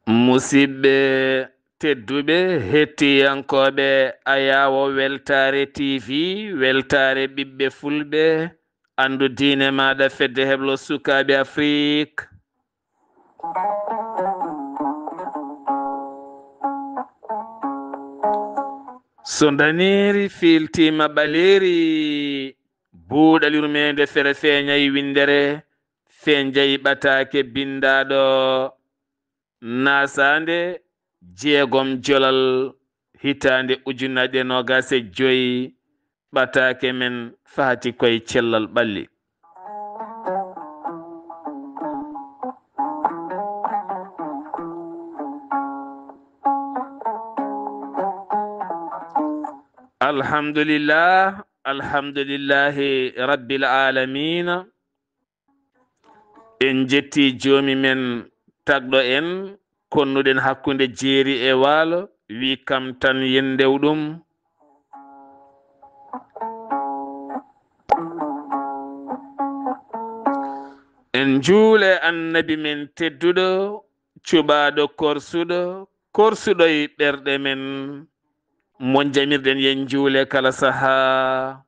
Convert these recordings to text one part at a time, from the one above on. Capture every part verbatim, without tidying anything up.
Musidɓe tedduɓe, hettiyankooɓe Ayaawo Weltaare T V, weltaare ɓiɓɓe Fulɓe, anndu diine maaɗa, fedde heblo sukaaɓe Afrik. So ndaneeri fiiltiima ɓaleeri, buuɗal yurmeende fere feeñay winndere, feeñjay ɓataake binndaaɗo. Naasaande jeegom jolal hitaande ujunnaje noogaas e joy, ɓataake men faati koye cellal ɓalli. Alhamdulillah, alhamdulillahi rabbil aalamiina. En njetti joomi men tagɗo en, konnuɗen hakkunde jeeri e waalo, wi kam tan yen ndew ɗum. En njuule annabi men tedduɗo, cuɓaaɗo korsuɗo, korsuɗo e ɓerɗe men, mo njamirɗen yen njuule kala sahaa.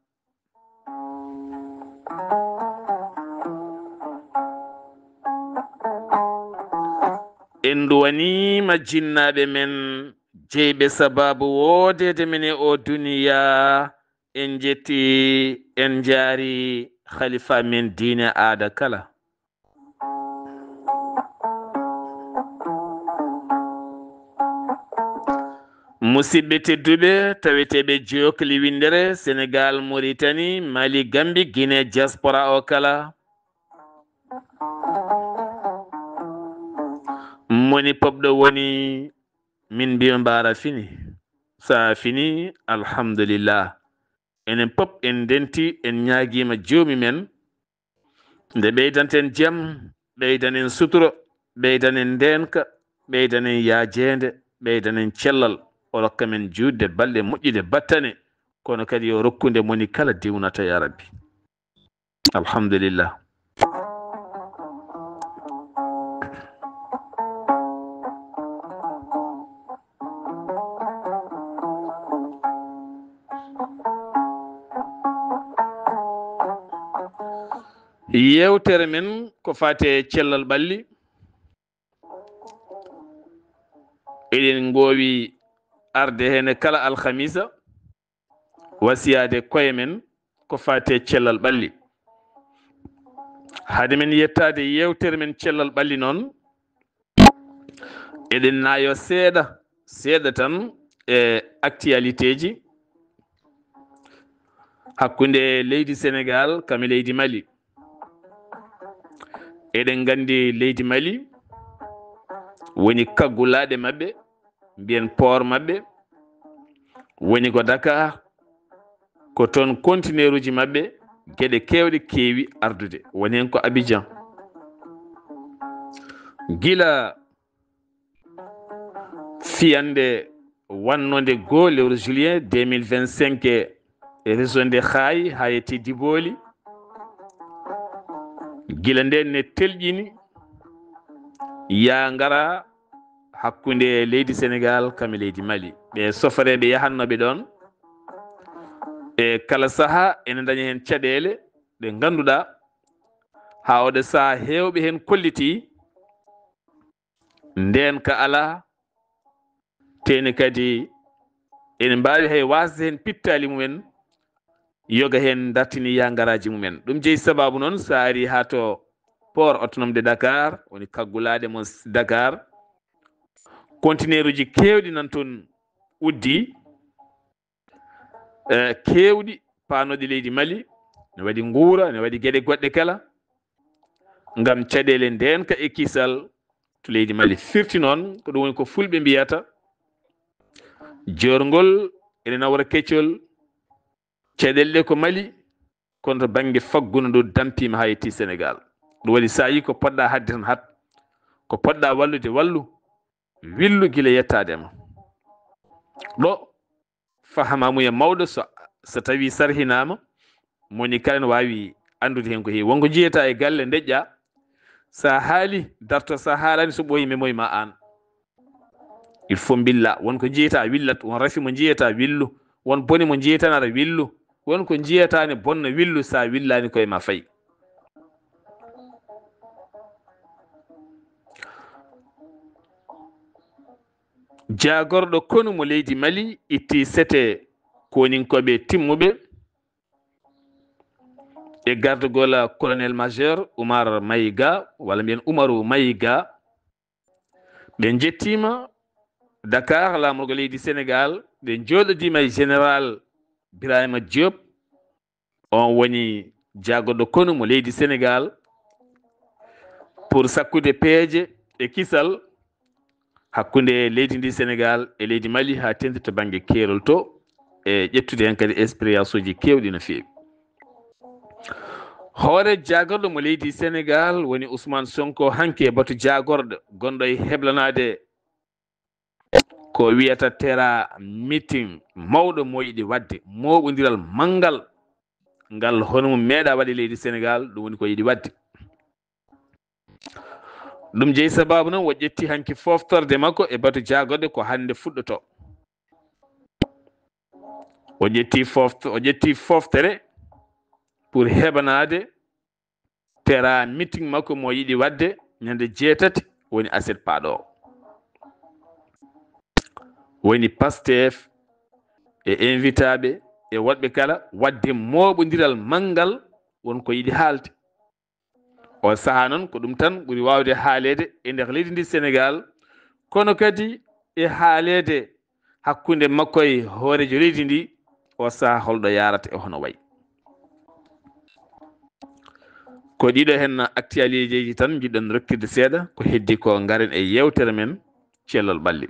En nduwaniima jinnaaɓe men jeyɓe sabaabu woodeede men e oo duniyaa. En njetti, en njaari khalifa men diine aada kala. Musidɓe tedduɓe, taweteeɓe jookli winndere Senegal, Mauritanie, Mali, Gambie, Guinée, diaspora o kala. Moni pop ɗo woni, min mbiyo mbaara fini. Sa fini, alhamdulillah. Enen pop en ndenti, en ñaagiima joomi men. Nde ɓeydanten jam, ɓeydanen suturo, ɓeydanen ndeenka, ɓeydanen yaajeende, ɓeydanen cellal. O rokka men juutde balɗe moƴƴude battane, kono kadi yo rokkunde moni kala diwnata, ya Rabbi. Alhamdulillah. Yeewtere men ko faati e cellal ɓalli. Eɗen ngoowi arde heen e kala alhamisa, wasiyaade koye men ko faati e cellal ɓalli. Hade men yettaade yeewtere men cellal ɓalli noon, eɗen naayo seeɗa, seeɗa tan e actualité ji hakkunde leydi Senegal kam e leydi Mali. Eɗen nganndi leydi Mali woni kaggulaaɗe maɓɓe, mbiyen port maɓɓe, woni ko Dakar, ko toon conteneeruuji maɓɓe geɗe keewɗe keewi ardude, woni heen ko Abidjan. Gila fiyannde wannode goo lewru juillet deux mille vingt-cinq e région de Khayi haa yetti Diboli. Gila ndeen ne telƴini yaa ngara hakkunde leydi Senegal kam e leydi Mali. Ɓe sofareeɓe yahannooɓe ɗoon e kala sahaa ene ndaña heen caɗeele ɗe ngannduɗaa haa oɗo sahaa heewɓe heen kollitii ndeen ka alaa, teeni kadi ene mbaawi hay waasde heen pittaali mumen, yoga heen dartini yaangaraaji mumen. Ɗum jeyi sabaabu noon, so a arii haa to port autonome de Dakar, woni kaggulaaɗe mon Dakar, kontineeruuji keewɗi nan toon uddii, eh, keewɗi paanooɗi leydi Mali, ne waɗi nguura, ne waɗi geɗe goɗɗe kala, ngam caɗeele ndeenka e kisal to leydi Mali. Firti noon, ko ɗum woni ko fulɓe mbiyata, Joorngol ene nawra keccol, caɗeele ɗe ko Mali, kono to bannge faggudu ndu dampiima haa yetti Senegaal. Ɗum waɗi so a yii ko poɗɗa haɗde tan haɗ, ko poɗɗa wallude wallu, willu gila yettaade ma. Ɗo fahamaamuya mawɗo so, so tawii sarhinaama, moni kala ne waawi anndude heen ko heewi. Won ko njiyata e galle ndeƴƴa, so a haali darto, so a haalaani so ɓooyi memoy ma aan. Il faut mbilla, won ko njiyata willat, won rafi mo njiyata willu, won bone mo njiyata nara willu, won ko njiyata ne bonna willu, so a willaani koye ma fay. Jaagorɗo konu mo leydi Mali itti sete koninkooɓe timmuɓe e gardugol colonel major Oumar Maïga, walla mbiyen Umaru Maïga. Ɓe njettiima Dakar, laamorgo leydi Senegaal, ɓe njooɗodiima e général Birahima Diop, on woni jaagorɗo konu mo leydi Senegaal pour sakkude peeje e kisal hakkunde leydi ndi Senegaal e leydi Mali haa teeŋti to bannge keerol to, e ƴettude heen kadi expérience uji keewɗi no feewi. Hoore jaagorɗo mo leydi Senegaal woni Ousmane Sonko hanki e batu jaagorɗo gonɗo e heblanaade ko wiyata tera meeting mawɗo mo yiɗi waɗde, mooɓondiral manngal ngal hono mum meeɗa waɗe leydi Senegaal, ɗum woni ko yiɗi waɗde. Ɗum jeyi sababu noon o ƴetti hanki foftorde makko e batu jaagorɗe ko hannde fuɗɗoto. O ƴetti foft-, o ƴetti foftere pour heɓanaade tera meeting makko mo yiɗi waɗde ñande jeetati woni aset paaɗo o. Woni Pastef e invitaaɓe e woɗɓe kala waɗde mooɓondiral manngal won ko yiɗi haalde. O sahaa noon ko ɗum tan ɓuri waawde haaleede e nder leydi ndi Senegaal, kono kadi e haaleede hakkunde makko e hooreejo leydi ndi, o sahaa holɗo yaarata e hono wayi. Ko ɗiɗo heen actualitéji tan njiɗɗen rokkirde seeɗa, ko heddi ko ngaren e yeewtere men cellal ɓalli.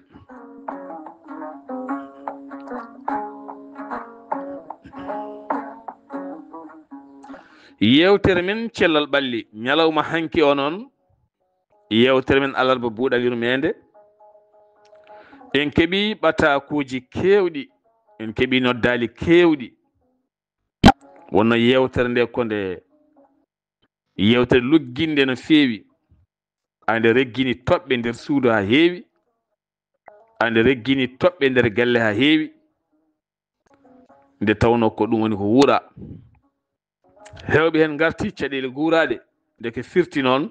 Yeewtere men cellal ɓalli ñalawma hanki o noon, yeewtere men alarba buuɗa yurmeende, en keɓi ɓatakuuji keewɗi, en keɓi noddaali keewɗi. Wonno yeewtere nde ko nde yeewtere lugginnde no feewi. Ande reggini toɓɓe nder suudu haa heewi, ande reggini toɓɓe nder galle haa heewi. Nde tawnoo ko ɗum woni ko wuura. Heewɓe heen ngarti caɗeele guuraaɗe, ndeke firti noon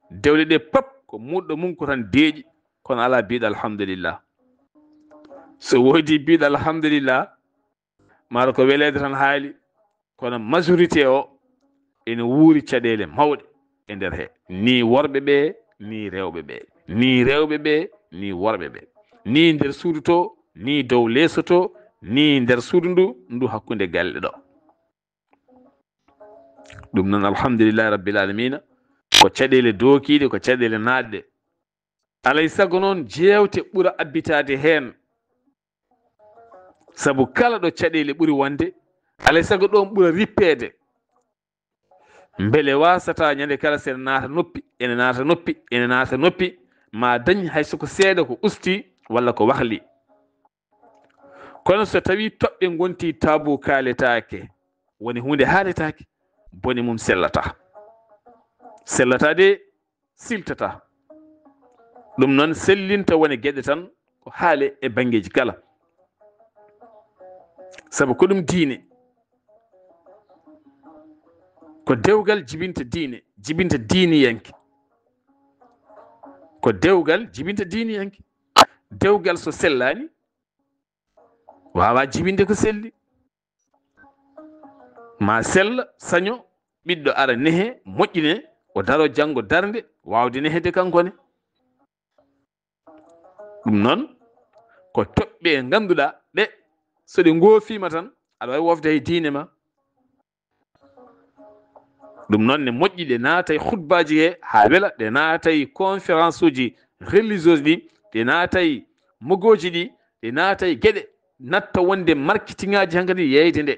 dewle ɗe pap ko muɗɗo mum ko tan deeƴi, kono alaa biiɗo alhamdulillah. So woodi biiɗo alhamdulillah, maaro ko weleede tan haali, kono majorité o ene wuuri caɗeele mawɗe e nder he. Ni worɓe ɓe, ni rewɓe ɓe, ni rewɓe ɓe, ni worɓe ɓe, ni nder suudu to, ni dow leeso to, ni nder suudu ndu, ndu hakkunde galle ɗo. Ɗum noon, alhamdulillahi rabbil alamina, ko caɗeele dookiiɗe, ko caɗeele naatɗe. Alay sago noon, jeewte ɓura abbitaade heen. Sabu kala ɗo caɗeele ɓuri wonde, alay sago ɗoon ɓura rippeede. Mbele waasata ñande kala, so ene naata noppi, ene naata noppi, ene naata noppi, ma dañ hay so ko seeɗa ko usti walla ko wahli. Kono so tawii toɓɓe ngontii tabu kaaletaake, woni huunde haaletaake, bone mum sellataa. Sellataa de, siltataa. Ɗum noon sellinta woni geɗe tan ko haale e banngeeji kala. Sabu ko ɗum diine. Ko dewgal jibinta diine, jibinta diiniyanke. Ko dewgal jibinta diiniyanke. Dewgal so sellaani, waawaa jibinde ko selli. Ma sella, saño, ɓiɗɗo ara nehe, moƴƴine, o daro janngo darnde, waawde nehede kanko ne. Ɗum noon, ko toɓɓe ɗe ngannduɗaa ɗe, so ɗe ngoofiima tan, aɗa waawi wofde e diine ma. Ɗum noon ne moƴƴi, ɗe naata e khutbaaji he haa wela, ɗe naata e conférence uji religieuse ɗi, ɗe naata e mogooji ɗi, ɗe naata e geɗe natta wonde marketingaaji hankadi yeeyde nde.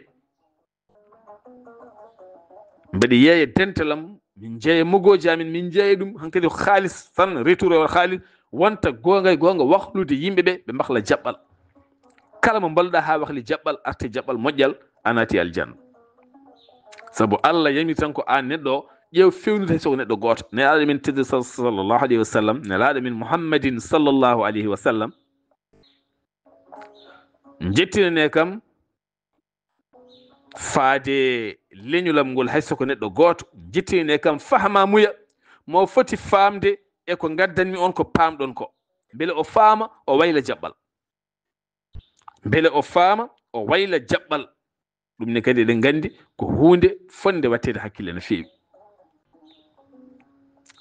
Mbeɗa yeeya dental am, min jeeya mogooji amin, min jeeya ɗum hankadi ko haalis tan, retour e wata haalis, wonta goonga e goonga wahlude yimɓe ɓe, ɓe mbahla jaɓɓal. Kala mo mballuɗa haa wahli jaɓɓal, arte jaɓɓal moƴƴal, a naati aljanna. Sabu Allah yamiri tan ko aan neɗɗo o, ƴeew fewnude hay so ko neɗɗo gooto. Nelaaɗo min tedduɗo sal-, sallallahu alayhi wa sallam, nelaaɗo min Muhammadin sallallahu alayhi wa sallam, njettinane kam faade leñol am ngol hay so ko neɗɗo gooto, njettinane kam fahmaamuya mo foti faamde e ko ngaddanmi on ko paamɗon ko. Mbele o faama, o wayla jaɓɓal. Mbele o faama, o wayla jaɓɓal. Ɗum ne kadi eɗen nganndi ko huunde fotnde waɗteede hakkille no feewi.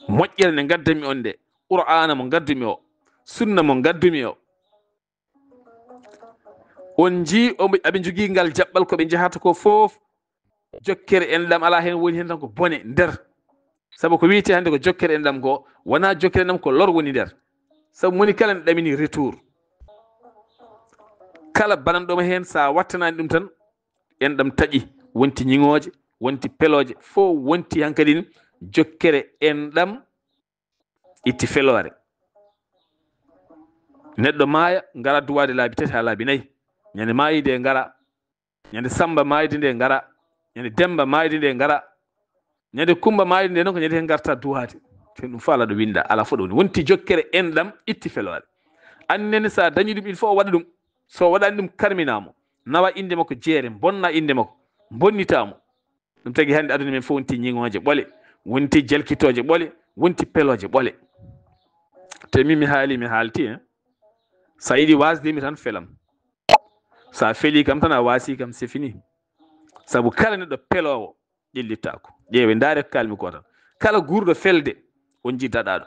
Moƴƴere nde ngaddanmi on nde, Qur'aana mo ngaddumi o, sunna mo ngaddumi o, on njii omo, aɓe njogii ngal jaɓɓal ko ɓe njahata ko fof, jokkere enɗam alaa heen, woni heen tan ko bone nder. Sabu ko wiyetee hannde ko jokkere enɗam ko, wonaa jokkere enɗam, ko lor woni nder. Sabu moni kala ne ɗamini retour. Kala bananɗo mo heen, so a wattanaani ɗum tan, enɗam taƴi, wonti ñiŋooje, wonti pelooje, fof wonti hankadi jokkere enɗam itti feloore. Neɗɗo maaya, ngara duwaade laabi tati haa laabi nayi. Ñande maayde ngara, ñande Samba maayde nde ngara, ñande Demba maayde nde ngara, ñande Kumba maayde nde noon ko ñande heen ngarta duwaade. Te ɗum fof alaa ɗo winnda, alaa fof ɗo woni. Wonti jokkere enɗam itti feloore. Annene so a dañi ɗum, il faut o waɗa ɗum. So o waɗaani ɗum, karminaa mo. Nawa innde makko jeere, bonna innde makko, bonnita mo. Ɗum tagi hannde aduna men fof wonti ñiŋooje ɓole, wonti jalkitooje ɓole, wonti pelooje ɓole. Te min mi haali, mi haalti, hein. So a yiɗi waasde mi tan, felam. So a felii kam tan, a waasii kam, c'est fini. Sabu kala neɗɗo peloowo, ƴellittaako. Ƴeewe, ndaare ko kaalmi ko tan. Kala guurɗo felde, on njii daɗaaɗo.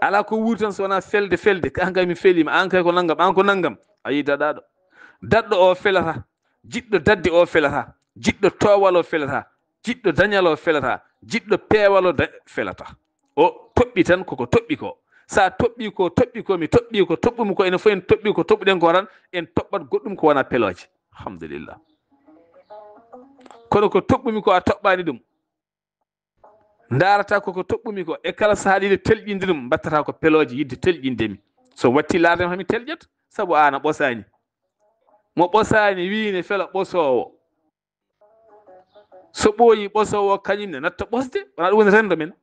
Alaa ko wuuri tan so wonaa felde, felde. Ka, aan kay mi feliima, aan kay ko nanngam, aan ko nanngam. A yii daɗaaɗo. Daɗɗo o felata, jiɗɗo daɗde o felata, jiɗɗo toowal o felata, jiɗɗo dañal o felata, jiɗɗo peewal o da-, felata. O toɓɓi tan koko toɓɓi ko. So a toɓɓii ko toɓɓi ko, mi toɓɓii ko toɓɓumi ko, enen fof en toɓɓii ko toɓɓuɗen ko tan, en toɓɓat goɗɗum ko wonaa pelooje. Alhamdulillah. Kono ko toɓɓumi ko a toɓɓaani ɗum. Ndaarata koko toɓɓumi ko, e kala sahaa ɗiɗo telƴinde ɗum, mbattata ko pelooje yidde telƴinde mi. So watti laarde hami telƴat, sabu aan a ɓosaani. Mo ɓosaani wii ne fela ɓosoowo. So ɓooyi ɓosoowo kañum ne natta ɓosde, wonaa ɗum woni renndo men.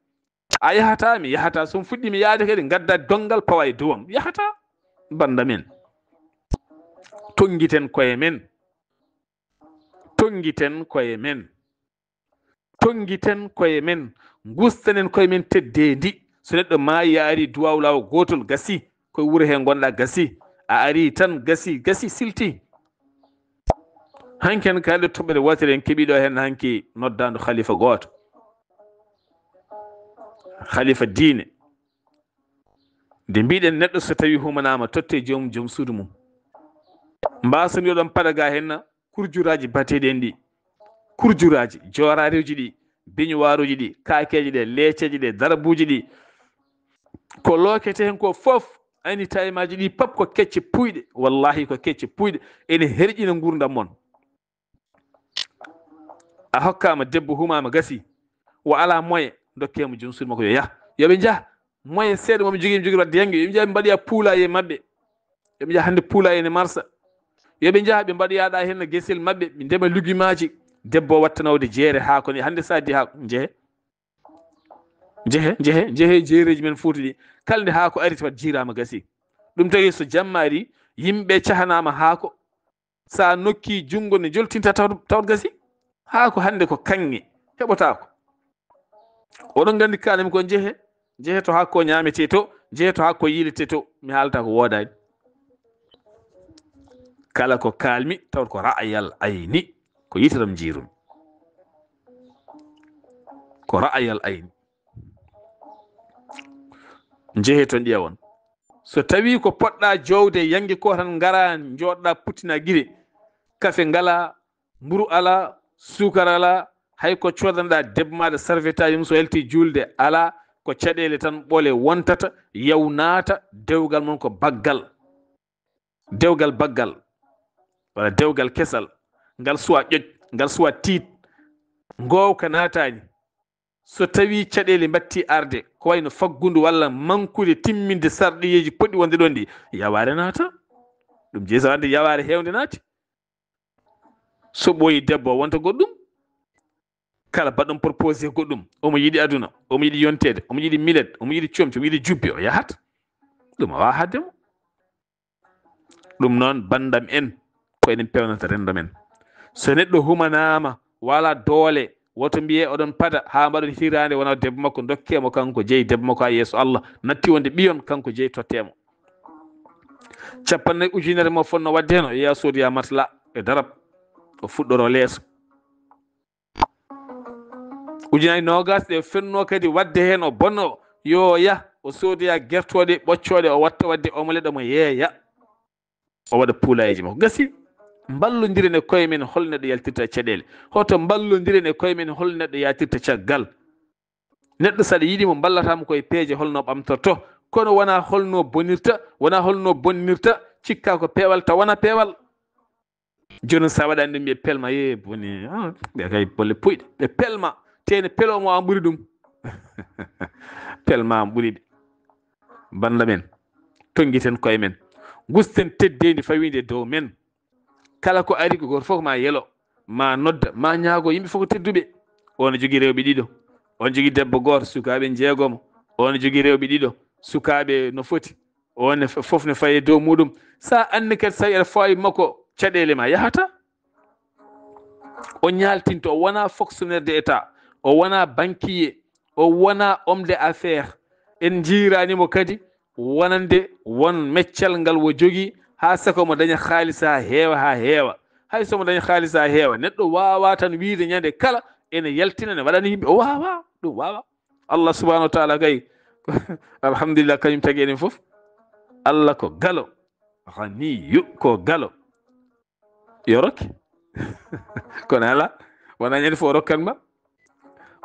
A yahataa, mi yahataa, so mi fuɗɗii mi yahde kadi, ngadda donngal pawa e duwam. Yahataa, bannda men. Tonngiten koye men. Tonngiten koye men. Tonngiten koye men, ngustanen koye men teddeendi. So neɗɗo maayi, a arii duwaaw laawol gootol, gasi, koye wuro hee ngonɗaa, gasi. A arii tan, gasi, gasi, silti. Hanki en kaalɗo toɓɓere wootere, en keɓii ɗo heen hanki noddaandu khalifa gooto. Khalifa diine. Nde mbiɗen neɗɗo so tawii humanaama, tottee joom, joom suudu mum. Mbaasondiroɗon paɗa ga heen kurjuraaji bateeɗi en ɗi. Kurjuraaji, jooraareeji ɗi, beñuwaaruuji ɗi, kaakeeje ɗe, leeceeje ɗe, darabuuji ɗi. Ko lookete heen ko fof, ayni taymaaji ɗi pap ko kecce puuyɗe. Wallahi ko kecce puuyɗe. Ene herƴina nguurndam mon. A hokkaama debbo, humaama, gasi. O alaa moyen, ndokkee mo joom suudu makko yo yah. Yo ɓe njah. Moyen seeɗa mo ɓe njogii, ɓe njogii waɗde yannge. Yo ɓe njah ɓe mbaɗoya poulailler maɓɓe. Yo ɓe njah hannde poulailler ne marsa. Yo ɓe njah ɓe mbaɗoya ɗa heen gesel maɓɓe, ɓe ndema lugimaaji. Debbo wattanawde jeere haako ne. Hannde so a addi haako, njehe. Njehe, njehe, njehe jeereeji men Fuuta ɗi. Kala nde haako ari tawat jiiraama gasi. Ɗum tagi so jamma ari, yimɓe cahanaama haako. So a nokki junngo ne joltinta tawat, tawat gasi. Haa ko hannde ko kaŋŋe heɓotaako. Oɗon nganndi kaalmi ko njehe, njehe to haa ko ñaametee to, njehe to haa ko yiiletee to. Mi haalata ko woodaani. Kala ko kaalmi tawat ko ra'ayal ayni, ko yitaram njiirumi. Ko ra'ayal ayni. Njehe to ƴeewon. So tawii ko poɗɗa joowde yannge ko tan ngara njooɗɗa puttina gite. Kafe ngala, mburu ala, suukar ala, hay ko coodanoɗa debbo maɗa serviette yum so yalti juulde ala, ko caɗeele tan ɓole wontata, yaw naata, dewgal mon ko baggal. Dewgal baggal, walla dewgal kesal, ngal suwa ƴoƴ, ngal suwa tiit, ngoowka naataani. So tawii caɗeele mbattii arde, ko wayno faggudu walla mankude timminde sarɗiyeeji potɗi wonde ɗoon ɗi, yawaare naata. Ɗum jeyi so wonde yawaare heewnde naati. So ɓooyi debbo, wonta goɗɗum. Kala baɗɗo proposé goɗɗum, omo yiɗi aduna, omo yiɗi yonteede, omo yiɗi milet, omo yiɗi comci, omo yiɗi jubbe, o yahat. Ɗum a waawaa haɗde mo. Ɗum noon, banndam en, ko enen peewnata renndo men. So neɗɗo humanaama, wala doole, woto mbiyee oɗon pada haa mbaɗon hiraande wona debbo makko, ndokkee mo kanko jeyi debbo makko haa yeeso Allah. Natti wonde ɓiyon, kanko jeyi tottee mo. Cappannayi ujunere mo fotnoo waɗde heen, o yeeya soodoya matla e darab, o fuɗɗoroo leeso. Ujunaaji noogaas ɗe fennoo kadi waɗde heen, o bonnoo, yo o yah, o soodoya gertooɗe ɓoccooɗe, o watta waɗde omelette, omo yeeya. O waɗa puulayeeji makko. Gasi, mballondiren e koye men hol neɗɗo yaltirta caɗeele. Hoto mballondiren e koye men hol neɗɗo yaltirta caggal. Neɗɗo, so aɗa yiɗi mo, mballata mo koye peeje holno ɓamtorto. Kono wonaa holno bonirta, wonaa holno bonnirta, cikka ko peewal, tawa wonaa peewal. Jooni, so a waɗaani ɗum, ɓe pelma, "Yee, boni, ah, ɓe kay bolle puyɗe." Ɓe pelma, te ne peloo mo, an ɓuri ɗum. Pelma, an ɓuri ɓe. Bannda men, tonngiten koye men. Ngusten teddeendi fawiinde e dow men. Kala ko ari ko, gooto fof ma yelo, ma nodda, ma ñaago yimɓe fof ko tedduɓe. O ne jogii rewɓe ɗiɗo, o ne jogii debbo gooto, sukaaɓe njeegomo, o ne jogii rewɓe ɗiɗo, sukaaɓe no foti. O ne f-, fof ne fayi e dow muɗum. So a anndi kadi, so tawi aɗa faawi makko, caɗeele ma yahata. O ñaaltinto, o wonaa fonctionnaire de État, o wonaa banquier, o wonaa homme d'affaires. En njiiraani mo kadi wonande won meccal ngal o jogii, haa saka omo daña haalis haa heewa, haa heewa. Hay so omo daña haalis haa heewa, neɗɗo waawaa tan wiyde ñande kala ene yaltina, ne waɗani yimɓe, o waawaa, ɗum waawaa. Allah subhanahu wa taala kay, alhamdulillah, kañum tagi enen fof. Allah ko galo, ganiyu ko galo. Yo rokke. Kono alaa, wonaa ñande fof o rokkan ma.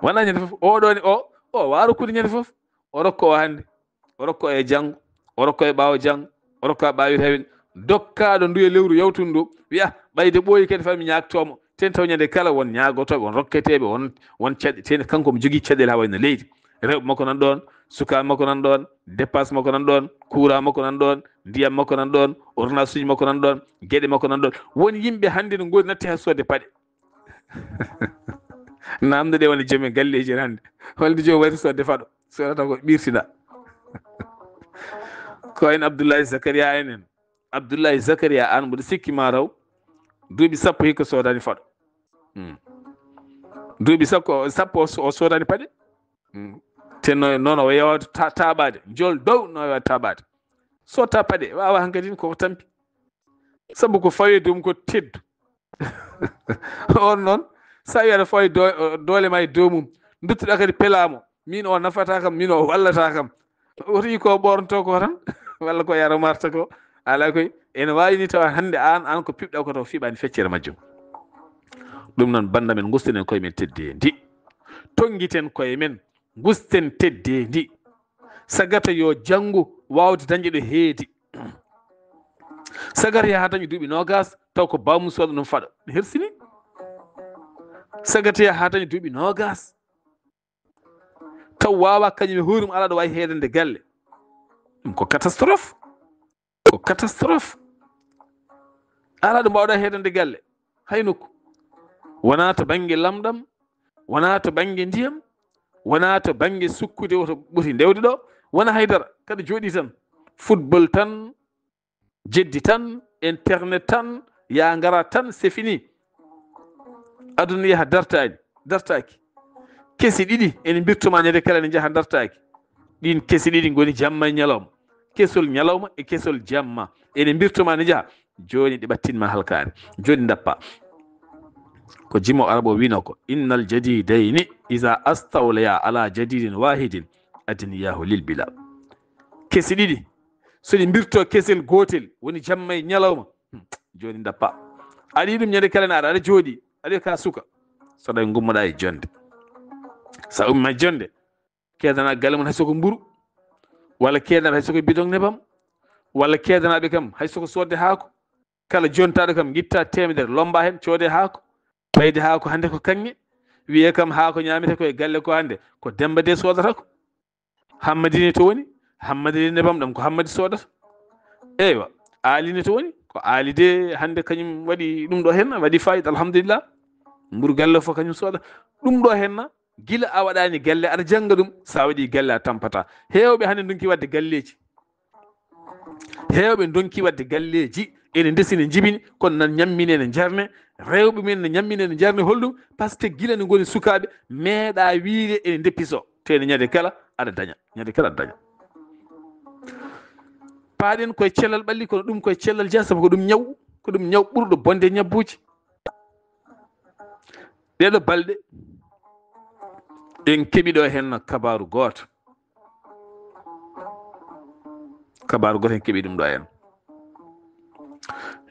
Wonaa ñande fof. O ɗoo ne, o, o waawaa rokkude ñande fof. O rokka o hannde. O rokka o e janngo. O rokka o e ɓaawo janngo. O rokka o ɓaawo tawin. Dokkaaɗo ndu e lewru yawtundu ndu, wiya, "Ɓayde ɓooyi kadi faa mi ñaaktoo mo." Ten taw ñande kala won ñaagotooɓe, won rokketeeɓe, won, won caɗe-, ten kanko omo jogii caɗeele haa wayno leydi. Rewɓe makko nan ɗoon, sukaaɓe makko nan ɗoon, dépense makko nan ɗoon, courant makko nan ɗoon, ndiyam makko nan ɗoon, ordonnance uji makko nan ɗoon, geɗe makko nan ɗoon. Won yimɓe hannde no ngoodi natti hay soodde paɗe. Naamnde ɗe woni joom en galleeji en hannde. Holno joom waɗi soodde faɗo? Soodata ko ɓirtina. Ko en Abdoulaye Zakaria en en. Abdoulaye Zakaria, aan mboɗo sikki ma raw duuɓi sappo hikka soodani faɗo. Hmm. Duuɓi sappo, sappo o so-, o soodani paɗe. Hmm. Te no-, noon o yewata ta-, taaɓaade. Jol dow no yewata taaɓaade. Soodta paɗe, waawa hankadi ko tampi. Sabu ko fawi e dow mum ko teddu. On noon, so a wiyaata fawi do-, doole ma e dow mum, duttuɗa kadi pelaamo. Min o nafata kam, min o wallata kam. Woti ko ɓornoto ko tan, walla ko yaro marta ko. Alaa koy, ene waawi ni tawa hannde aan, aan ko piɓɗa ko taw fiɓaani feccere majjum. Ɗum noon, bannda men, ngusten en koye men teddeendi. Tonngiten koye men, ngusten teddeendi. Sagata yo janngu waawde dañde ɗo heedi. Sagata yaha daña duuɓi noogaas, taw ko baamun sooda ɗum faɗa. Hersini. Sagata yaha daña duuɓi noogaas, taw waawaa kañum e hoore mum, alaa ɗo waawi heedande galle. Ɗum ko catastrophe. Ko catastrophe. Alaa ɗo mbaawɗaa heedande galle. Hay nokku. Wonaa to bannge lamɗam, wonaa to bannge ndiyam, wonaa to bannge sukkude woto ɓoti ndewde ɗo, wonaa haydara. Kadi jooɗii tan. Football tan, jeddi tan, internet tan, yaa ngara tan, c'est fini. Aduna yaha dartaani, dartaaki. Kesi ɗiɗi ene mbirtoma ñande kala ene njaha dartaaki. Ɗiin kesi ɗiɗi ngoni jamma e ñalawma. Kesol ñalawma e kesol jamma. Ene mbirtoma ene njaha. Jooni ɗi ɓattinma halkaare. Jooni ndappa. Ko jimo Arab o wino ko, "Innal jadidayni iza astawlaya ala jadidin wahidin adniyahu lil bila." Kesi ɗiɗi, so ɗi mbirto kesel gootel, woni jamma e ñalawma, hmm, jooni ndappa. Aɗa yiɗi ɗum ñande kala ne aɗa, aɗa jooɗi, aɗa wiya ka suka. So ɗa ngummoɗa e jonde. Sa umma e jonde, keedana galle mum hay soko mburu, walla keedana hay soko bidon nebam, Walla keedanaaɓe kam, hay soko soodde haako, kala jontaaɗo kam, ngitta teemedere, lomba heen, coode haako. Ɓayde haako hannde ko kaŋŋe, wiyee kam haako ñaamete ko e galle ko hannde, ko Demmba de soodata ko. Hammadi ne to woni, Hammadi de nebam ɗam ko Hammadi soodata. Eywa, Aali ne to woni, ko Aali de hannde kañum waɗi ɗum ɗo heen, waɗi fayida, alhamdulillah. Mburu galle fof kañum sooda. Ɗum ɗo heen na, gila a waɗaani galle, aɗa jannga ɗum, so a waɗii galle a tampata. Heewɓe hannde ndonki waɗde galleeji. Heewɓe ndonki waɗde galleeji, ene ndesi ne njibini, kono nan ñammine ne njarne, rewɓe men ne ñammine ne njarne. Holɗum? Parce que gila ne ngoni sukaaɓe, meeɗa wiide ene ndeppiso. Te ne ñande kala aɗa daña, ñande kala aɗa daña. Paaɗen koye cellal ɓalli, kono ɗum koye cellal jeya, sabu ko ɗum ñaw, ko ɗum ñaw ɓurɗo bonde ñabbuuji. Ɗeɗo balɗe, en keɓi ɗo heen kabaaru gooto. Kabaaru gooto en keɓi ɗum ɗo heen.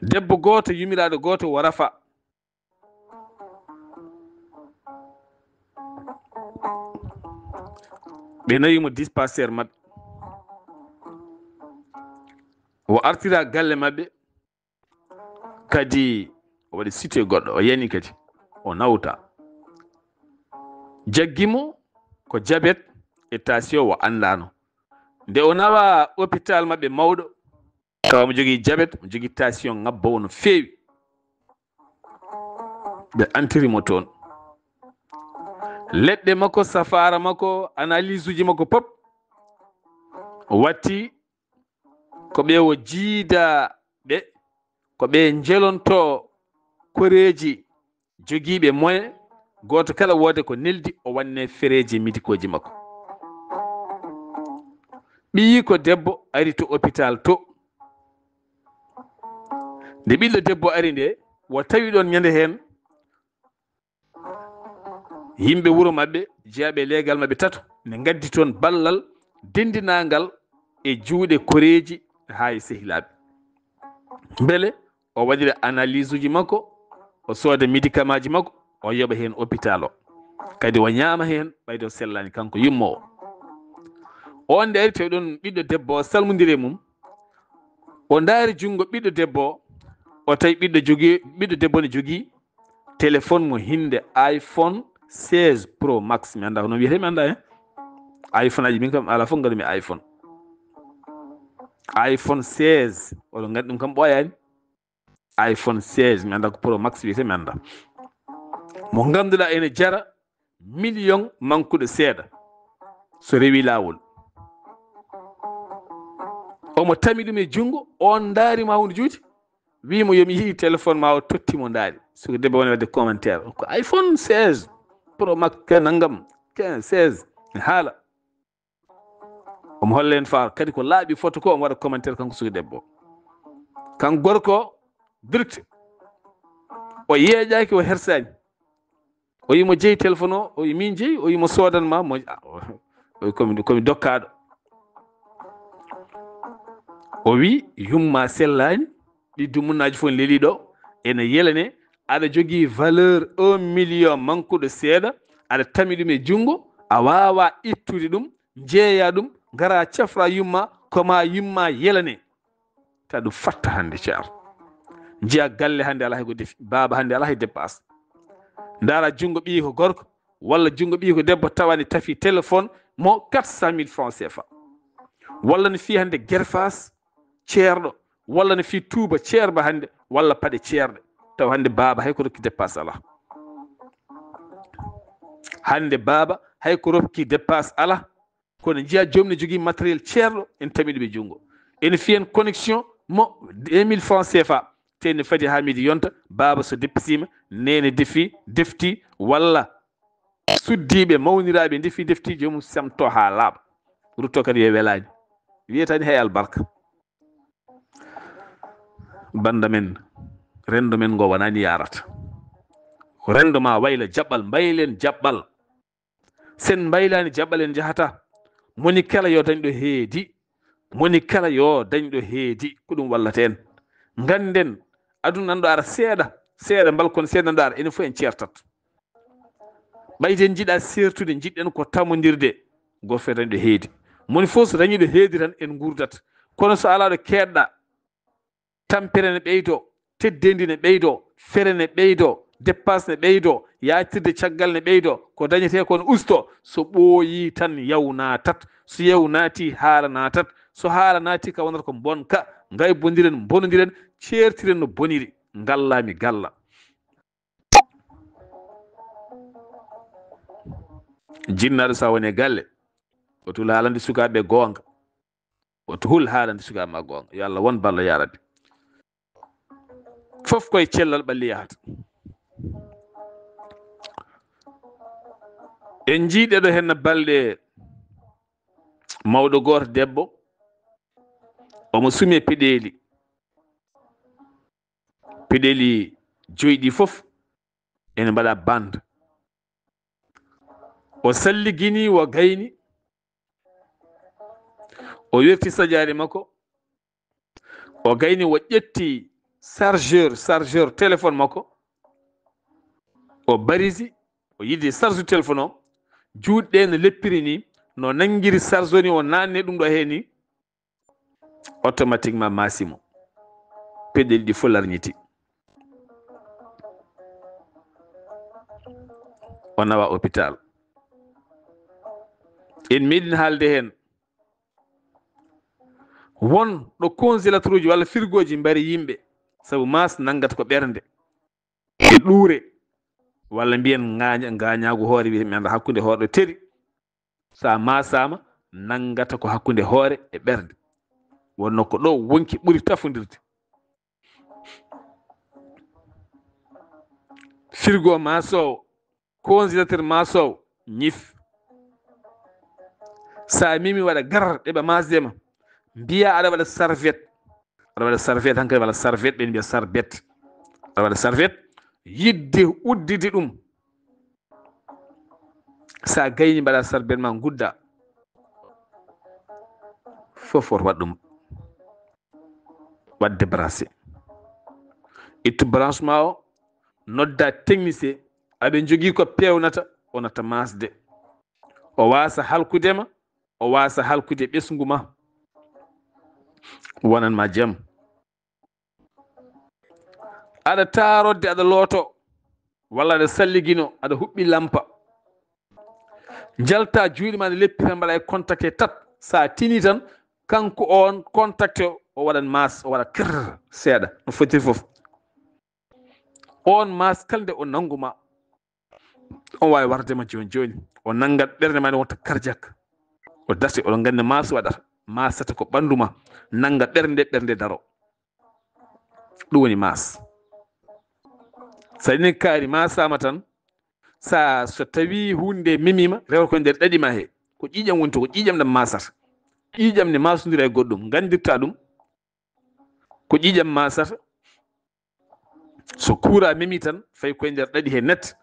Debbo gooto, yumiraaɗo gooto, wo Rafa. Ɓe nawi mo dispensaire maɓɓe. O artira galle maɓɓe. Kadi o waɗi site goɗɗo, o yani kadi, o nawta. Jaggi mo ko jabet e tension, o anndaano. Nde o nawa hôpital maɓɓe mawɗo, tawa mo jogii jabet, mo jogii tension ŋabbowo no feewi. Ɓe antiri mo toon. Leɗɗe makko, safaara makko, analyse uji makko pop, o watti ko ɓe o jiida ɓe, ko ɓe njelonto koreeji jogiiɓe moyen, gooto kala woode ko neldi, o wanne fereeji médicaux ji makko. Ɓiyiiko debbo ari to hôpital to. Nde ɓiɗɗo debbo ari nde, o tawi ɗoon ñande heen yimɓe wuro maɓɓe, jeyaaɓe e leegal maɓɓe tato, ne ngaddi toon ballal denndinaangal e juuɗe koreeji haa e sehilaaɓe. Mbele o waɗira analyse uji makko, o sooda médicament ji makko, o yoɓa heen hôpital o. Kadi o ñaama heen, ɓayde o sellaani kanko yummo o. On nde ari tawi ɗoon ɓiɗɗo debbo o salmondiri e mum, o ndaari junngo ɓiɗɗo debbo o, o tawi ɓiɗɗo jogii, ɓiɗɗo debbo ne jogii téléphone mo hinde iPhone seize Pro Max. Mi annda ko noon wiyetee, mi annda, eh? iPhone aji, min kam, ala fof ngadumi iPhone. iPhone seize, oɗon nganndi ɗum kam ɓooyaani. iPhone seize, mi annda ko Pro Max wiyetee, mi annda. Mo ngannduɗaa ene jara million mankuɗo seeɗa, so rewi laawol. Omo tami ɗum e junngo, on ndaari ma wonde juuti, wii mo yo mi yii téléphone ma o, totti mo ndaari. Suka debbo woni waɗde commentaire, ko iPhone seize Pro Max, ke nanngam, ke seize, ne haala. Omo holla en faar, kadi ko laaɓi foto ko omo waɗa commentaire kanko suka debbo. Kan gorko, direct. O yeeƴaaki, o hersaani. O yimo jeyi téléphone o, o yi min jeyi, o yimo soodan ma, mo, ah, o, o yi komi, komi dokkaaɗo. O wi, yumma sellaani, ɗi dumunnaaji fof ne lelii ɗo, ene yelane, aɗa jogii valeur un million mankuɗo seeɗa, aɗa tami ɗum e junngo, a waawaa ittude ɗum, njeeya ɗum, ngara cafra yumma, ko ma yumma yelane. Ta ɗum fatta hannde, ceer. Njiya galle hannde alaa hay ko defi, baaba hannde alaa hay dépasse. Ndaara junngo ɓiyi ko gorko, walla junngo ɓiyi ko debbo, tawa ne tafi téléphone mo quatre cent mille francs C F A. Walla ne fii hannde gerfaas ceerɗo, walla ne fii tuuba ceerba hannde, walla paɗe ceerɗe. Tawa hannde baaba hay ko rokki dépasse alaa. Hannde baaba hay ko rokki dépasse alaa. Kono njiya joom ne jogii matériel ceerɗo, en tami ɗum e junngo. Ene fiyen connexion mo deux mille francs C F A. Te ne fadi haa midi yonta, baaba so deppisiima, neene defi, defti, walla suddiiɓe, mawniraaɓe ndefi, defti, joomum semto haa laaɓa. Rutto kadi yo welaani. Wiyetaani hay albarka. Bannda men, renndo men ngo wonaa ni yaarata. Ko renndo ma wayla jaɓɓal, mbaylen jaɓɓal. Sen mbaylaani jaɓɓal en njahata. Moni kala yo dañ ɗo heedi. Moni kala yo dañ ɗo heedi. Ko ɗum wallata en. Ngannden aduna nan ɗo ara seeɗa, seeɗa mbal kono seeɗa nan ɗo ara. Enen fof en ceertat. Ɓayde en njiɗa seertude, njiɗɗen ko tamondirde. Gooto fof dañ ɗo heedi. Moni fof so dañi ɗo heedi tan en nguurdat. Kono so alaa ɗo keedɗa, tampere ne ɓeydo, teddeendi ne ɓeydo, fere ne ɓeydo, dépense ne ɓeydo, yaatirde caggal ne ɓeydo, ko dañetee ko ne usto. So ɓooyii tan, yaw naatat. So yaw naatii, haala naatat. So haala naatii, ka wonata ko mbonka. Ngaybondiren, mbonondiren, ceertiren no boniri. Ngallaa mi galla. Jinnaaɗo, so a woni e galle, o tula haalande sukaaɓe goonga. Woto hul haalande suka ma goonga. Yo Allah won ballo, ya Rabbi. Fof koye cellal ɓalli yahata. En njii ɗeɗo henna balɗe, mawɗo gooto debbo, omo sumi e peɗeeli. Peɗeeli joyi ɗi fof ene mbaɗa bande. O salligini, o gayni, o werti sajaari makko, o gayni, o ƴetti chargeur, chargeur téléphone makko, o barisi, o yidi charge téléphone o, juuɗe ɗe no leppiri ni, no nangiri charge o ni, o nanni ɗum ɗo heen ni, automatiquement maasi mo. Peɗeeli ɗi fof larñiti. O nawa hôpital. En meeɗi haalde heen. Won ɗo congélateur uji walla frigo ji mbari yimɓe, sabu maas nanngata ko ɓernde. E ɗuure, walla mbiyen ngaaña-, ngaañaagu hoore, wiyete mi annda hakkunde hoore ɗo teri. So a maasaama, nanngata ko hakkunde hoore e ɓernde. Wonno ko ɗo wonki ɓuri tafondirde. Frigo maasoowo, congélateur maasoowo, ñif. So a memi, waɗa gar, ɗeɓa maasde ma. Mbiya aɗa waɗa serviette. Aɗa waɗa serviette, hankadi walla serviette, ɓen mbiya sarbet. Aɗa waɗa serviette, yidde uddide ɗum. Sa gayni, mbaɗa sarbet ma, ngudda. Fof woto waɗ ɗum. Waɗ débranché. Ittu branche ma o, nodda technicien, aɓe njogii ko peewnata, o natta maasde. O waasa halkude ma, o waasa halkude ɓesngu ma. Wonan ma jam. Aɗa taarode, aɗa looto, walla aɗa salligino, aɗa huɓɓi lampa. Njalta juuɗe ma, nde leppi tan, mbaɗa e contacté tat. Sa tini tan, kanko on contacté o, o waɗan maas, o waɗa kr seeɗa, no fotiri fof. On maas kala nde o nangu ma, on waawi warde ma jooni jooni. O nanngat ɓernde ma nde wonta cardiaque. O darti, oɗon nganndi maas waɗata. Maasata ko ɓanndu ma. Nannga ɓernde, ɓernde daro. Ɗum woni maas. So a ini kaari maasaama tan, sa, so tawi huunde nde memiima, rewata ko e nder ɗaɗi ma he. Ko ƴiiƴam woni to, ko ƴiiƴam ɗam maasata. Ƴiiƴam ne maasondira e goɗɗum, nganndirta ɗum. Ko ƴiiƴam maasata. So kuuraa memi tan, fay koye nder ɗaɗi he net.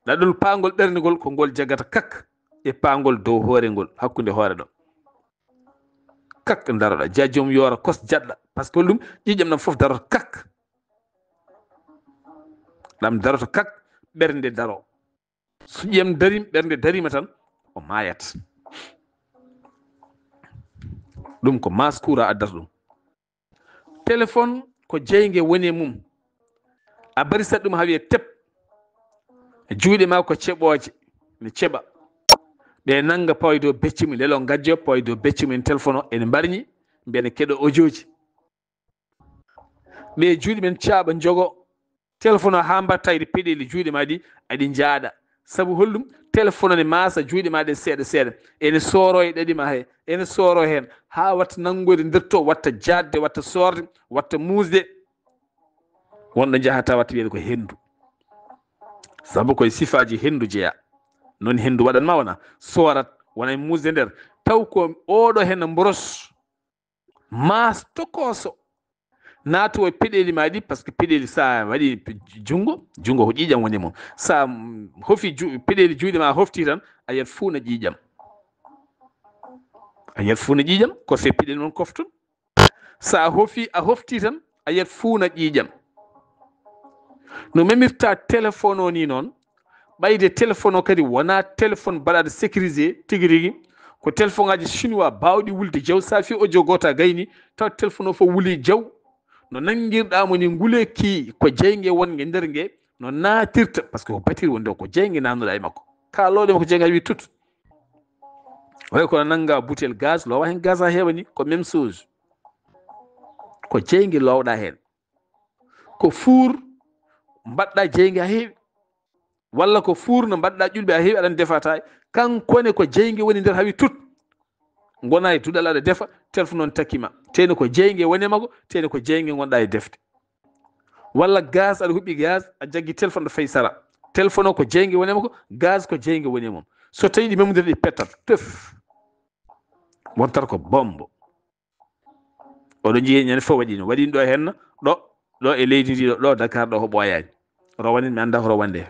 Ɗaɗol paangol ɓernde ngol, ko ngol jagata kak e paangol dow hoore ngol, hakkunde hoore ɗo. Kak ndaroɗa, ja joom yoora kos jaɗɗa. Par ce que ɗum, ƴiiƴam ɗam fof darota kak. Ɗam darota kak, ɓernde daro. So ƴiiƴam darim, ɓernde darima tan, o maayat. Ɗum ko maas kuuraa addata ɗum. Téléphone ko jeynge woni e mum. A barisat ɗum haa wiya tep. Juuɗe ma ko ceɓooje, ne ceɓa. Ɓe nannga pawa e dow becce mum, lelo ngajjo pawa e dow becce mum, en téléphone o ene mbarñi, mbiya ne keɗo audioji. Ɓe juuɗe men caaɓa njogo. Téléphone o haa mbatta e peɗeeli juuɗe ma ɗi, aɗi njaaɗa. Sabu holɗum? Téléphone o ne maasa juuɗe ma ɗe seeɗa seeɗa. Ene sooro e ɗaɗi ma he, ene sooro heen. Haa watta nanngoyde nder to, watta jaatde, watta soorde, watta muusde. Wonɗo njahata watta wiyede ko henndu. Sabu koye sifaaji henndu jeya. Noon henndu waɗan ma wona soorat, wona e muusde nder. Taw ko oɗo heen mboros. Maas tokooso. Naatu e peɗeeli ma ɗi, par ce que peɗeeli sa waɗi junngo, junngo ko ƴiiƴam woni e mum. Sa, mm, hofi ju-, peɗeeli juuɗe ma hofti tan, a yiyat fuuna ƴiiƴam. A yiyat fuuna ƴiiƴam, ko se peɗeeli mon kofton. Sa hofi, a hofti tan, a yiyat fuuna ƴiiƴam. No memirta téléphone o ni noon, ɓayde téléphone o kadi wona téléphone baɗaɗo sécurisé tigi rigi, Ko telefoŋaaji chinois baawɗi wulde jaw, so a fii audio gooto a gayni, taw telefoŋ o fof wuli jaw. No nanngirɗaa mo ni, nguleeki ko jeynge wonnge nder nge no naatirta, parce que ko batiri woni ɗo, ko jeynge naatnuɗaa e makko. Kaalooɗo mo ko jeynge a wii tut. Way kono nannga butel gaz, loowa heen gaz haa heewa ni, ko même chose. Ko jeynge loowɗaa heen. Ko fuur mbaɗɗaa jeynge haa heewi. Walla ko fuur no mbaɗɗaa ƴulɓe haa heewi, aɗa defata. Kanko ne ko jeynge woni nder haa wii tut. Ngona e duɗal aɗa defa, telefoŋ on takki ma. Tene ko jeynge woni e makko, tene ko jeynge ngonɗaa e defde. Walla gaz, aɗa huɓɓi gaz, a jaggi telefoŋ ɗo fay sara. Telefoŋ o ko jeynge woni e makko, gaz ko jeynge woni e mum. So tawi ɗi memodiri ɗi pettat, tef. Wontat ko bombo. Oɗo jiiye ñande fof waɗino. Waɗino ɗo henna, ɗo, ɗo e leydi ndi ɗo, ɗo Dakar ɗo ko ɓooyaani. Rowanin mi annda ko rowande.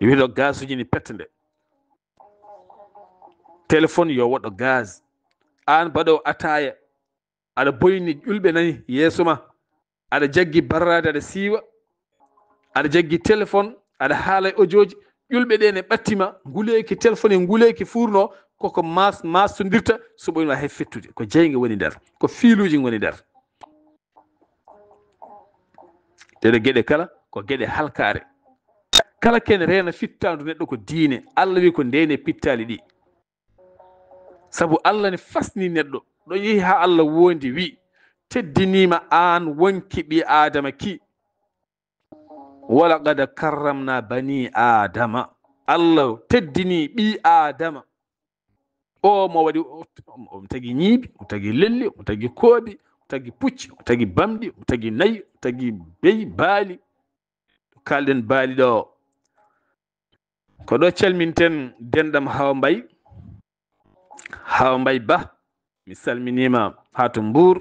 Wiɗo gaz uji ni pette nde. Téléphone yo woɗɗo gaz. Aan baɗo ataaya, aɗa boyni ƴulɓe nani yeeso ma. Aɗa jaggi barraade, aɗa siiwa. Aɗa jaggi téléphone, aɗa haala e audioji. Ƴulɓe ɗe ne ɓattima, nguleeki téléphone e nguleeki fuurno, koko mas-, mastondirta, so ɓoyno hay fettude. Ko jeynge woni nder, ko fiiluuji ngoni nder. Ɗeɗe geɗe kala, ko geɗe halkaare. Kala ken reena fittaandu neɗɗo ko diine. Allah wi ko ndene pittaali ɗi. Sabu Allah ne fasni neɗɗo. Ɗo yehi haa Allah wondi wi, teddiniima aan wonki ɓi Aadama ki. Wala qad karramna bani Aadama. Allah teddini ɓi Aadama. O mo waɗi, o, o tagi ñiibi, o tagi lelli, o tagi kooɓi, o tagi pucci, o tagi bamɗi, o tagi nayi, o tagi beyi, baali. Kalɗen baali ɗo. Ko ɗo calminten denɗam Hawa Mbay. Hawa Mbay Ba, mi salminiima haa to Mbuur.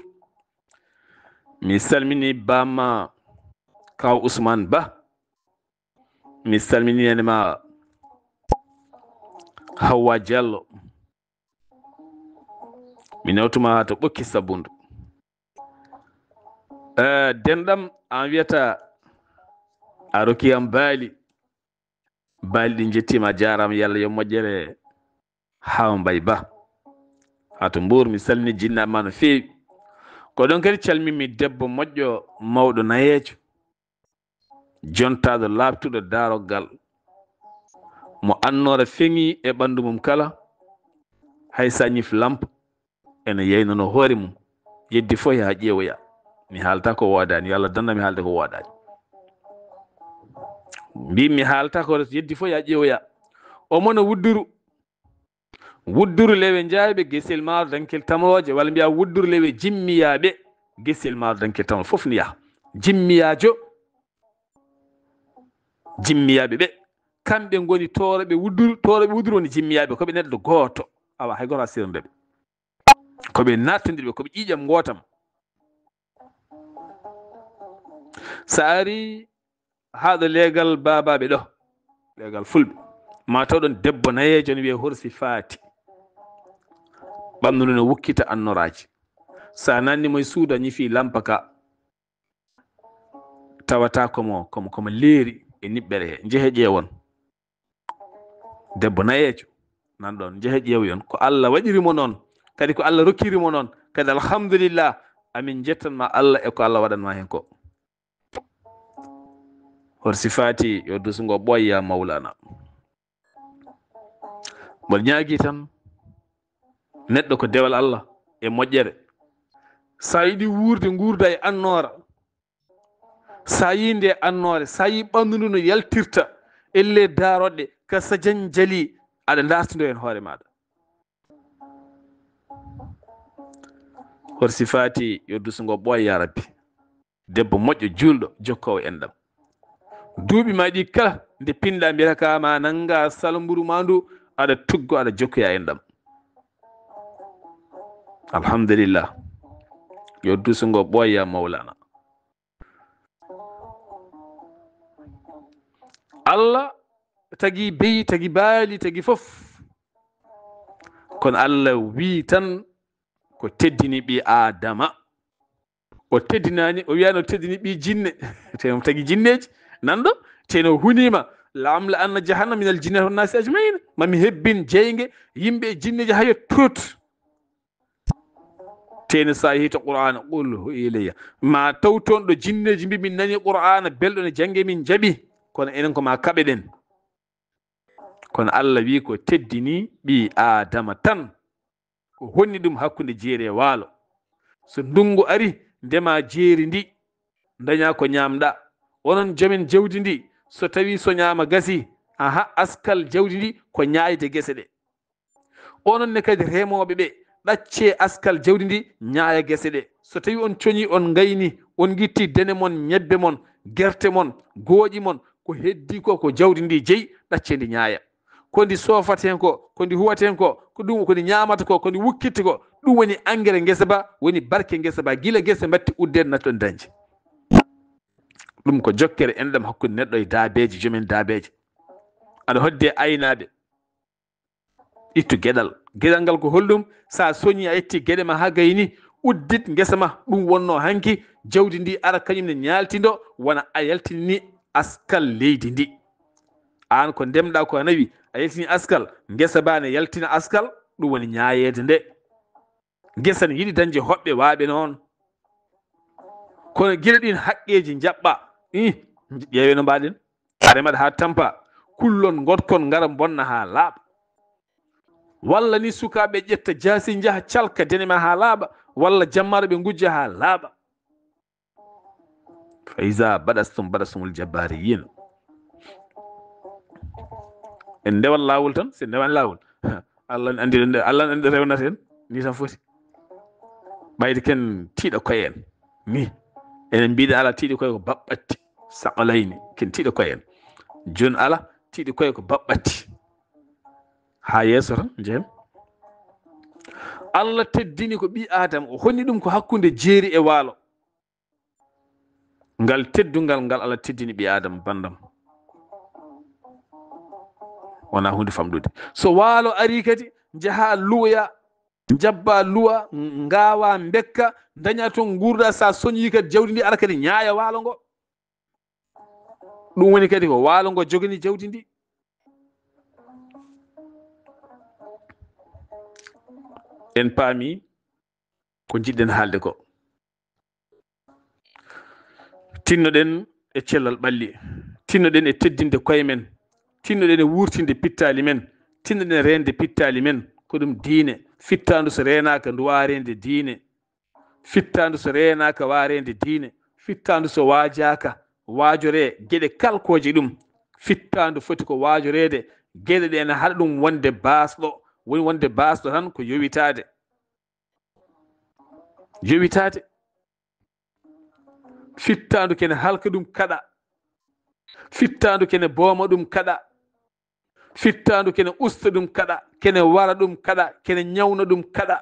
Mi salmini bamma Kaw Usmaan Ba. Mi salmini nene ma Hawwa Jallo. Mi nawtuma haa to Ɓokki Sabundu. Eh, denɗam, an wiyata a rokki am baali. Baali ɗi njettiima, a jaaraama, Yalla yo moƴƴere Hawa Mbay Ba. Haa to Mbuur, mi salmini jinnaaɓe ma no feewi. Ko ɗon kadi calminmi debbo moƴƴo, mawɗo nayeejo, jontaaɗo laaɓtuɗo daaroggal, mo annoora feŋi e ɓanndu mum kala, hay sa ñif lamp, ene yeynano hoore mum. Yeddi fof yaa ƴeewoya. Mi haalta ko woodaani, yo Allah danda mi haalde ko woodaani. Mbi mi haalta ko yeddi fof yaa ƴeewoya. O mona wudduru. Wudduru lewe njayɓe, gesel maaro dankel tamooje, walla mbiya wudduru lewe jimmiyaaɓe, gesel maaro dankel tamooje. Fof ni yaha. Jimmiyaajo, jimmiyaaɓe ɓe, kamɓe ngoni tooroɓe wudduru, tooroɓe wudduru woni jimmiyaaɓe, ko ɓe neɗɗo gooto. Awa, hay gooto a sirnde ɓe. Ko ɓe nattondirɓe, ko ɓe ƴiiƴam ngootam. So a ari haa ɗo leegal baabaaɓe ɗo, leegal fulɓe, ma taw ɗon debbo nayeejo ne wiyee Horsi Faati. Ɓanndu ndu ne wukkita annoraaji. So a nanni mo e suudu, a ñifi lampa ka, tawata komo, komo, komo leeri e niɓɓere he. Njehe ƴeewon. Debbo nayeejo nan ɗon, njehe ƴeewoyon. Ko Allah waɗiri mo noon, kadi ko Allah rokkiri mo noon, kadi alhamdulillah, amin njettan ma Allah e ko Allah waɗan ma heen ko. Horsi Faati, yo dusu ngo ɓooy, ya Mawlana. Mboɗo ñaagi tan, neɗɗo ko dewal Allah e moƴƴere. Sa yiɗi wuurde, nguurda e annoora. Sa yii nde annoore, sa yii ɓanndu ndu no yaltirta, elle daaroɗe, ka sajan jali, aɗa dartindo heen hoore maaɗa. Horsi Faati, yo dusu ngo ɓooy, ya Rabbi. Debbo moƴƴo, juulɗo, jokkoowo enɗam. Duuɓi ma ɗi kala, nde pinɗa mbiyata ka ma nannga salo mburu ma ndu, aɗa tuggo, aɗa jokkoya enɗam. Alhamdulillah. Yo dusu ngo ɓooy, ya Mawlana. Allah tagi beyi, tagi baali, tagi fof. Kono Allah wii tan ko teddini ɓi Aadama. O teddinaani, o wiyaani o teddini ɓi jinne. Te o tagi jinneeji, nan ɗo, te no huniima, "La amla anna jahannama minal jinnati wan naasi ajmain." Ma mi hebbin jeyge yimɓe e jinneeji haa yettoot. Teeni so a yehii to Qur'aana, "Qul uhiya ilayya." Ma taw toon ɗo jinneeji mbi, "Min nani Qur'aana belɗo ne jannge, min njaɓi." Kono enen ko ma kaɓeɗen. Kono Allah wi ko teddini ɓii Aadama tan. Ko honni ɗum hakkunde jeeri e waalo. So ndunngu ari, ndema jeeri ndi, ndaña ko ñaamɗa. Onon joomen jawdi ndi, so tawi soñaama gasi, aha, askal jawdi ndi ko ñaayde gese ɗe. Onon ne kadi remooɓe ɓe, ɗaccee askal jawdi ndi, ñaaya gese ɗe. So tawi on coñi, on ngayni, on ngitti dene mon, ñebbe mon, gerte mon, gooƴi mon, ko heddi ko, ko jawdi ndi jeyi, ɗaccee ndi ñaaya. Ko ndi soofaten ko, ko ndi huwaten ko, ko ɗum, ko ndi ñaamata ko, ko ndi wukkitta ko, ɗum woni engrais ngesa ba, woni barke ngesa ba, gila gese mbatti uddeede natton dañde. Ɗum ko jokkere enɗam hakkunde neɗɗo e daabeeje, joomen daabeeje. Aɗa hodde aynaaɓe. Ittu geɗal. Geɗal ngal ko holɗum? Sa soñi a itti geɗe ma haa gayni, uddit ngesa ma. Ɗum wonno hanki, jawdi ndi ara kañum ne ñaaltindo, wona a yaltini askal leydi ndi. Aan ko ndemɗa ko a nawi, a yaltini askal, ngesa ba ne yaltina askal, ɗum woni ñaayeede nde. Ngesa ne yiɗi dañde hoɓɓe waaɓe noon. Kono gila ɗin haqqeeji njaɓɓa, ih, ƴeewe no mbaɗen. A remat haa tampa, kullon, ngotkon, ngara mbonna haa laaɓa. Walla ni sukaaɓe ƴetta jaasi njaha calka dene ma haa laaɓa, walla jammaare ɓe ngujja haa laaɓa. Fa iza badastum badastumul jabbariyin. En ndewat laawol tan, so en ndewani laawol. Allah ne anndi, Allah ne anndi rewnata en, ni tan foti. Ɓayde ken tiiɗa koye en. Ni. Enen mbiɗa ala tiiɗi koye ko baɓɓatti. Saɓalayni, ken tiiɗa koye en. Jooni ala, tiiɗi koye ko baɓɓatti. Haa yeeso tan, njehen. Allah teddini ko ɓii Aadama, o honni ɗum ko hakkunde jeeri e waalo. Ngal teddungal ngal Allah teddini ɓii Aadama, banndam. Wona huunde famɗude. So waalo ari kadi, njaha luwoya, njabba luwa, ngawa, mbekka, daña toon nguurda, sa soñi kadi jawdi ndi ara kadi ñaaya waalo ngo. Ɗum woni kadi ko waalo ngo jogani jawdi ndi. En paami ko njiɗɗen haalde ko. Tinnoɗen e cellal ɓalli, tinnoɗen e teddinde koye men, tinnoɗen e wuurtinde pittaali men, tinnoɗen e reende pittaali men. Ko ɗum diine. Fittaandu so reenaaka, ndu waawa reende diine. Fittaandu so reenaaka, waawa reende diine. Fittaandu so waajaaka, waajoree geɗe kalkooje ɗum. Fittaandu foti ko waajoreede, geɗe ɗe ene haɗa ɗum wonde baasɗo. Woni wonde baasɗo tan ko yowitaade. Yowitaade. Fittaandu kene halka ɗum kaɗa. Fittaandu kene booma ɗum kaɗa. Fittaandu kene usta ɗum kaɗa. Kene wara ɗum kaɗa. Kene ñawna ɗum kaɗa.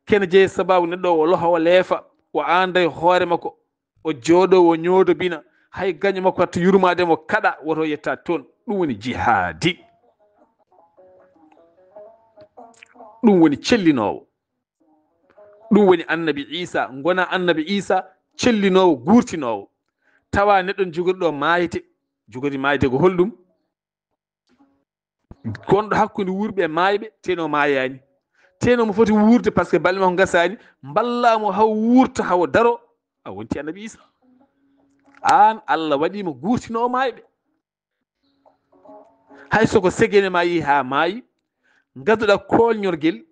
Kene jeyi sababu neɗɗo o loha o leefa. O aanday hoore makko. O jooɗo o ñoodo bina. Hay gaño makko hatta yurmaade mo kaɗa woto yetta toon. Ɗum woni jihaadi. Ɗum woni cellinoowo. Ɗum woni annabi Iisa, ngona annabi Iisa cellinoowo, guurtinoowo. Tawa neɗɗo jogoriɗo maayde, jogori maayde ko holɗum? Gonɗo hakkunde wuurɓe e maayɓe, teno maayaani. Teno mo foti wuurde, parce que balɗe makko ngasaani, mballa mo haw wuurta, haw daro, a wonti annabi Iisa. Aan, Allah waɗi mo guurtinoowo maayɓe. Hay so ko segene ma yehi haa maayi, ngadduɗa koolñorgel,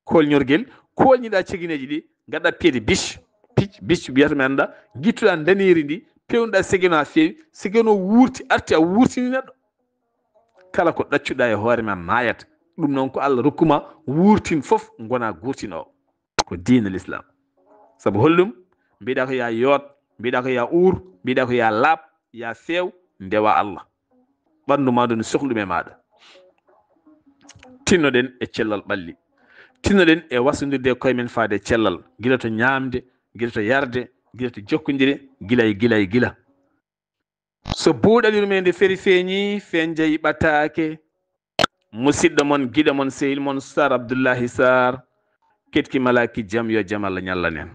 koolñorgel, koolñiɗa cegeneeji ɗi, ngaɗa pied de biche, pic, biche wiyata mi annda, ngittuɗa ndaneeri ndi, pewnuɗa segeno haa feewi, segeno wuurti, arti a wuurtini neɗɗo. Kala ko ɗaccuɗa e hoore ma maayat. Ɗum noon ko Allah rokkuma wuurtin fof, ngona guurtinoowo. Ko diine l'islam. Sabu holɗum? Mbiɗa ko ya yoot, mbiɗa ko ya uur, mbiɗa ko ya laaɓ, ya feew, ndewa Allah. Ɓanndu ma ndu ne sohli ɗum e maaɗa. Tinnoɗen e cellal ɓalli. Tinnoɗen e wasondirde e koye men faade e cellal. Gila to ñaamde, gila to yarde, gila to jokkondire, gila e gila e gila. So buuɗal yurmeende feri feeñi, fenjay ɓataake. Musidɗo mon, giɗo mon, sehil mon, Sar Abdullahi Sar, ketki malaki jam, yo jam Allah ñallan en.